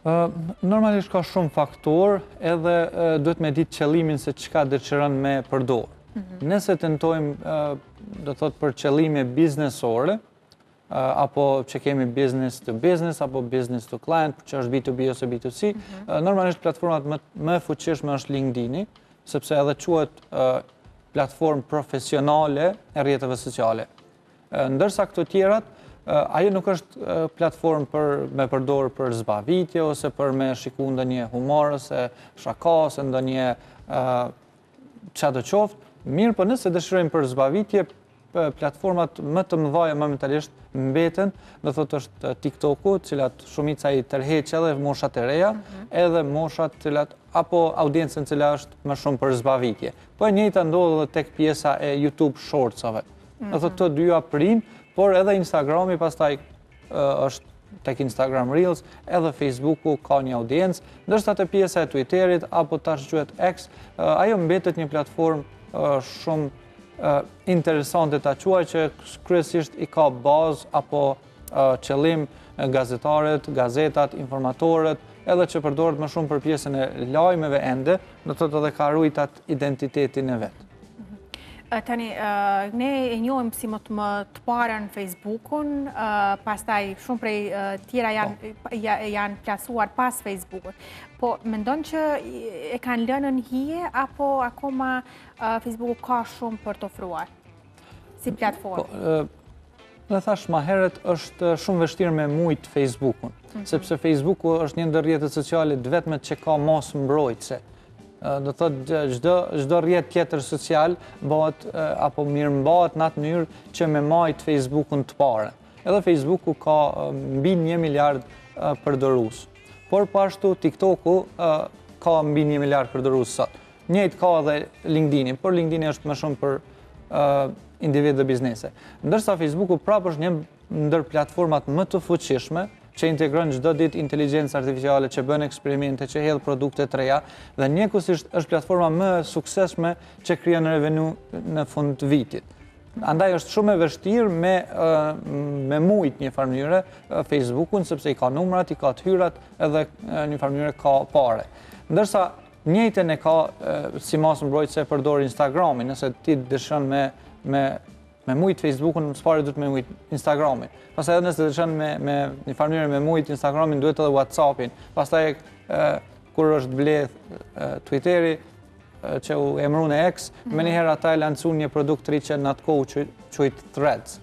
Normalisht ka shumë faktor edhe duhet me ditë qëllimin se çka dëshiron me përdor. Nëse tentojmë, do thot për qëllime biznesore, apo që kemi business to business, apo business to client, që është B2B ose B2C, normalisht platformat më fuqishme është LinkedIn-i, sepse edhe quhet platformë profesionale e rrjeteve sociale. Ndërsa këto tjerat, ajo nuk është platformë për me përdor për zbavitje ose për me shiku ndonjë humor ose shaka ose ndonjë qa do qoftë, mirë, po nëse dëshirojmë për zbavitje, platformat më të mëdhaja momentalisht mbeten, do thotë është TikToku, cilat shumica i tërheq edhe moshat e reja, edhe moshat cilat apo audiencën cila është më shumë për zbavitje. Po e njëjta ndodh edhe tek pjesa e YouTube Shortsave. Do thotë të dyja prin, por edhe Instagrami pastaj është tek Instagram Reels, edhe Facebooku ka një audiencë, ndërsa te pjesa e Twitterit apo tash quhet X, ajo mbetet një platformë shumë interesante ta quaj që kryesisht i ka bazë apo qëllim gazetarët, gazetat, informatorët, edhe që përdoret më shumë për pjesën e lajmeve ende, do thotë edhe ka rujtat identitetin e vetë. Tani, ne e njohim si më të parën Facebookun, pastaj shumë prej tjera janë plasuar pas Facebookut. Po, mendon që e kanë lënë në hije, apo akoma Facebooku ka shumë për të ofruar si platformë? Po, dhe thash ma herët është shumë vështirë me mujt Facebookun, sepse Facebooku është një ndër rrjetet sociale të vetme që ka masë mbrojtëse. Do thot çdo rrjet tjetër social bëhet apo mirëmbahet në atë mënyrë që me majt Facebookun të parë. Edhe Facebooku ka mbi 1 miliard përdorues. Por po ashtu TikToku ka mbi 1 miliard përdorues sot. Njëjtë ka edhe LinkedIn-i, por LinkedIn-i është më shumë për individ dhe biznese. Ndërsa Facebooku prapë është një ndër platformat më të fuqishme që integron çdo ditë inteligjencë artificiale, që bën eksperimente, që hedh produkte të reja dhe njëkohësisht është platforma më e suksesshme që krijon revenue në fund të vitit. Andaj është shumë e vështirë me mujt një farë mënyre Facebookun, sepse i ka numrat, i ka të hyrat edhe një farë mënyre ka pare. Ndërsa njëjtën e ka si masë mbrojtëse përdor Instagramin, nëse ti dëshiron me mujt Facebookun, së pari duhet me mujt Instagramin. Pastaj edhe nëse dëshiron me një farë mënyre me mujt Instagramin, duhet edhe WhatsAppin. Pastaj kur është ble Twitteri, që u emru në X, me njëherë ata e lancu një produkt të ri që në atë kohë quajt Threads.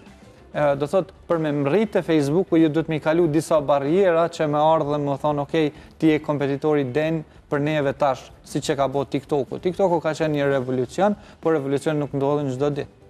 Do thot, për me mrrit te Facebooku, ju duhet me i kalu disa barriera që me ardhë dhe me thonë, okej, ti je kompetitori den për neve tash, si që ka bo TikToku. TikToku ka qenë një revolucion, por revolucion nuk ndodhin çdo ditë.